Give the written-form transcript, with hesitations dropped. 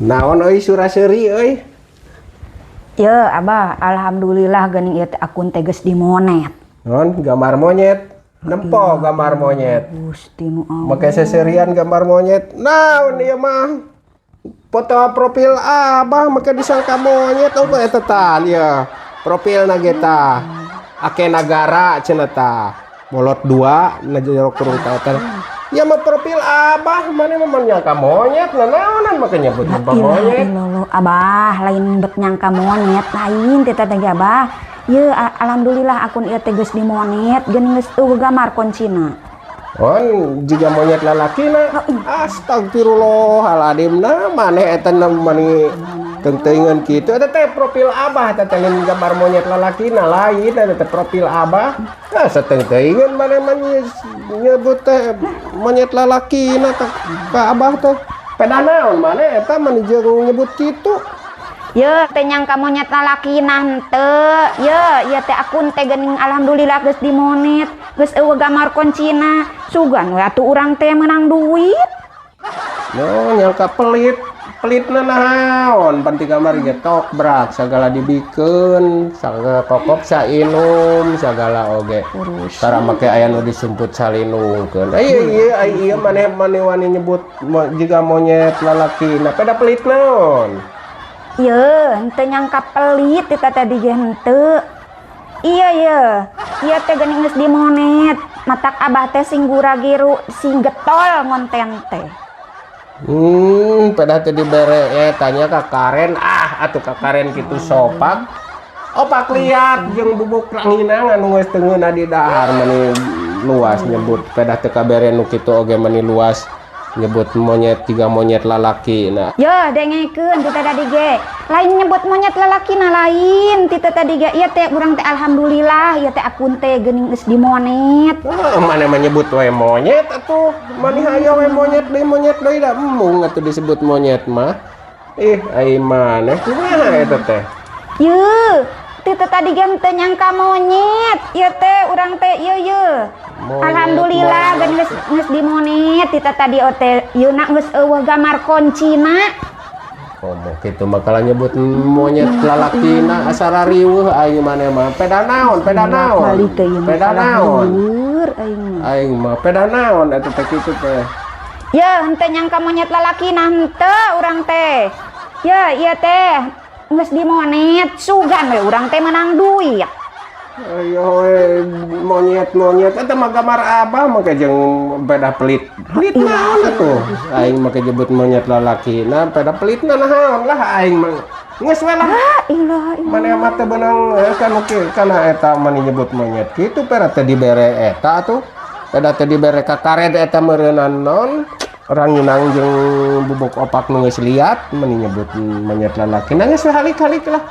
Naon euy sura-seuri euy? Ye, Abah, alhamdulillah geuning ieu teh akun teh geus dimonet. Non gambar monyet. Nempo gambar monyet. Gusti nu Allah. Make seserian gambar monyet. Naon ieu mah? Foto profil Abah make disangka monyet, oh eta tah ieu. Profilna ge tah. Ake nagara cenah tah. Bolot dua na jero kurung tah eta. Ya mah profil Abah, mana mah nyangka monyet, nah naonan make nyebut nyebut monyet. Illallah, Abah, lain bet nyangka monyet, lain teh teh Abah. Ye, alhamdulillah akun ieu teh geus dimonet, geuning geus euweuh gambar kuncina. On jiga monyet lalakina. Astagfirullahaladzim, nah maneh eta na mani teuing-teuingeun kitu. Eta teh profil Abah, eta teh lain gambar monyet lalakina, lain eta teh profil Abah. Nah, sateung-teuingeun maneh mah nyebut teh monyet lalakina teh ka Abah teh. Pedah naon maneh eta mani jeung nyebut kitu? Ye, teh nyangka monyet lalakina henteu. Ye, ieu teh akun teh geuning alhamdulillah geus dimonet, geus euweuh gambar kuncina. Sugan we atuh urang teh menang duit. No, nyangka pelit. Pelitna naon? Pan ti kamari ge tok brak sagala dibikeun, sagala kokop sainum, sagala oge. Tara make aya nu disumput salinungkeun. Ieu ieu ai ieu maneh maneh wani nyebut jiga monyet lalaki. Nah, peda pelit naon? Ye, henteu nyangka pelit eta tadi ge henteu. Iya ye, ieu teh geuning geus dimonet. Matak Abah teh sing gura-giru, sing getol ngonten teh. Pedah teh dibere tanya ka Karen, ah atuh ka Karen kitu sopak. Opak liat jeung bubuk ranginang anu geus teu ngeunah di dahar, mani luas nyebut pedah teu kabere nu kitu oge mani luas nyebut monyet tiga monyet lalaki nah. Yo, dengekeun ti tadi ge. Lain nyebut monyet lalaki na, lain ti tadi ge. Ieu teh urang teh alhamdulillah ieu teh akun teh geuning geus dimonet. Oh, mana menyebut we monyet atuh, mani hayo we monyet deui, monyet deui, da embung atuh disebut monyet mah. Ih, ai maneh kumaha eta teh? Ye, ti tadi ge teu nyangka monyet. Ieu teh urang teh ieu ye. Monyet, Alhamdulillah monyet. Geuning geus dimonet ti tadi ote ieu na geus euweuh gambar kuncina. Komo kitu mah kalah nyebut monyet lalakina asa rariweuh aing maneh mah. Peda naon? Peda naon? Balik teh ieu mah Peda kalah naon? Lieur aing mah. Aing mah peda naon eta teh kitu teh? Ye, henteu nyangka monyet lalaki na henteu urang teh. Ye, ieu teh geus dimonet, sugan we urang teh menang duit. Ayo we monyet monyet eta mah gambar Abah make jeung peda pelit. Pelit naon atuh? Aing make nyebut monyet lalaki. Nah, peda pelitna naon lah aing mah. Geus we lah. Ah, ilah ilah. Maneh mah teu beunang kan oke kana eta mani nyebut monyet kitu pera teh dibere eta atuh. Peda teh dibere ka kared eta meureunan non ranginang jeung bubuk opak nu geus liat mani nyebut monyet lalaki. Nah, geus we halik-halik lah.